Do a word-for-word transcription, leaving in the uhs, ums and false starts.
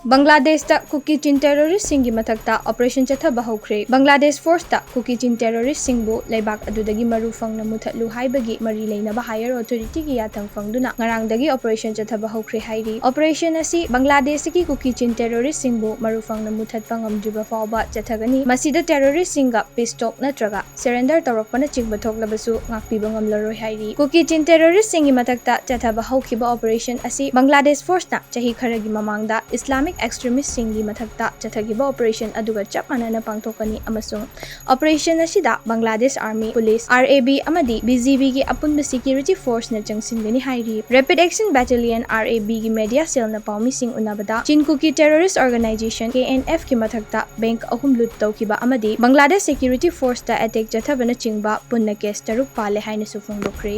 ꯕꯪꯒ꯭ꯂꯥꯗꯦꯁꯇ ꯀꯨꯀꯤ ꯆꯤꯟ ꯇꯦꯔꯣꯔꯤꯁꯁꯤꯡꯒꯤ ꯃꯊꯛꯇ ꯑꯣꯄꯔꯦꯁꯟ ꯆꯠꯊꯕ ꯍꯧꯈ꯭ꯔꯦ꯫ ꯕꯪꯒ꯭ꯂꯥꯗꯦꯁ ꯐꯣꯔꯁꯇ ꯀꯨꯀꯤ ꯆꯤꯟ ꯇꯦꯔꯣꯔꯤꯁꯁꯤꯡꯕꯨ ꯂꯩꯕꯥꯛ ꯑꯗꯨꯗꯒꯤ ꯃꯔꯨ ꯐꯪꯅ ꯃꯨꯊꯠꯂꯨ ꯍꯥꯏꯕꯒꯤ ꯃꯔꯤ ꯂꯩꯅꯕ ꯍꯥꯌꯔ ꯑꯣꯊꯣꯔꯤꯇꯤꯒꯤ ꯌꯥꯊꯪ ꯐꯪꯗꯨꯅ ꯉꯔꯥꯡꯗꯒꯤ ꯑꯣꯄꯔꯦꯁꯟ ꯆꯠꯊꯕ ꯍꯧꯈ꯭ꯔꯦ ꯍꯥꯏꯔꯤ꯫ ꯑꯣꯄꯔꯦꯁꯟ ꯑꯁꯤ ꯕꯪꯒ꯭ꯂꯥꯗꯦꯁꯇꯒꯤ ꯀꯨꯀꯤ ꯆꯤꯟ ꯇꯦꯔꯣꯔꯤꯁꯁꯤꯡꯕꯨ ꯃꯔꯨ ꯐꯪꯅ ꯃꯨꯊꯠꯄ ꯉꯝꯗ꯭ꯔꯤꯕ ꯐꯥꯎꯕ ꯆꯠꯊꯒꯅꯤ꯫ ꯃꯁꯤꯗ ꯇꯦꯔꯣꯔꯤꯁꯁꯤꯡꯒ ꯄꯤꯁ ꯇꯣꯛ ꯅꯠꯇ꯭ꯔꯒ ꯁꯔꯦꯟꯗꯔ ꯇꯧꯔꯛꯄꯅꯆꯤꯡꯕ ꯊꯣꯛꯂꯕꯁꯨ ꯉꯥꯛꯄꯤꯕ ꯉꯝꯂꯔꯣꯏ ꯍꯥꯏꯔꯤ꯫ ꯀꯨꯀꯤ ꯆꯤꯟ ꯇꯦꯔꯣꯔꯤꯁꯁꯤꯡꯒꯤ ꯃꯊꯛꯇ ꯆꯠꯊꯕ ꯍꯧꯈꯤꯕ ꯑꯣꯄꯔꯦꯁꯟ ꯑꯁꯤ ꯕꯪꯒ꯭ꯂꯥꯗꯦꯁ ꯐꯣꯔꯁꯅ ꯆꯍꯤ ꯈꯔꯒꯤ ꯃꯃꯥꯡꯗ ꯏꯁꯂꯥꯃꯤꯛ ꯑꯦꯛꯁꯇ꯭ꯔꯤꯃꯤꯁꯁꯤꯡꯒꯤ ꯃꯊꯛꯇ ꯆꯠꯊꯈꯤꯕ ꯑꯣꯄꯔꯦꯁꯟ ꯑꯗꯨꯒ ꯆꯞ ꯃꯥꯟꯅꯅ ꯄꯥꯡꯊꯣꯛꯀꯅꯤ ꯑꯃꯁꯨꯡ ꯑꯣꯄꯔꯦꯁꯟ ꯑꯁꯤꯗ Bangladesh army, police, R A B ꯑꯃꯗꯤ ꯕꯤ ꯖꯤ ꯕꯤꯒꯤ ꯑꯄꯨꯟꯕ ꯁꯦꯀ꯭ꯌꯨꯔꯤꯇꯤ ꯐꯣꯔꯁꯅ ꯆꯪꯁꯤꯟꯒꯅꯤ ꯍꯥꯏꯔꯤ꯫ ꯔꯦꯄꯤꯗ ꯑꯦꯛꯁꯟ ꯕꯦꯇꯥꯂꯤꯌꯟ, ꯑꯥꯔ ꯑꯦ ꯕꯤꯒꯤ ꯃꯦꯗꯤꯌꯥ ꯁꯦꯜꯅ ꯄꯥꯎꯃꯤꯁꯤꯡ ꯎꯅꯕꯗ ꯆꯤꯟ ꯀꯨꯀꯤ ꯇꯦꯔꯣꯔꯤꯁ ꯑꯣꯔꯒꯅꯥꯏꯖꯦꯁꯟ, ꯀꯦ ꯑꯦꯟ ꯑꯦꯐꯀꯤ ꯃꯊꯛꯇ ꯕꯦꯡꯛ ꯑꯍꯨꯝ ꯂꯨꯠ ꯇꯧꯈꯤꯕ ꯑꯃꯗꯤ ꯕꯪꯒ꯭ꯂꯥꯗꯦꯁ ꯁꯦꯀ꯭ꯌꯨꯔꯤꯇꯤ ꯐꯣꯔꯁꯇ ꯑꯦꯇꯦꯛ ꯆꯠꯊꯕꯅꯆꯤꯡꯕ ꯄꯨꯟꯅ ꯀꯦꯁ ꯇꯔꯨꯛ ꯄꯥꯜꯂꯦ ꯍꯥꯏꯅꯁꯨ ꯐꯣꯡꯗꯣꯛꯈ꯭ꯔꯦ꯫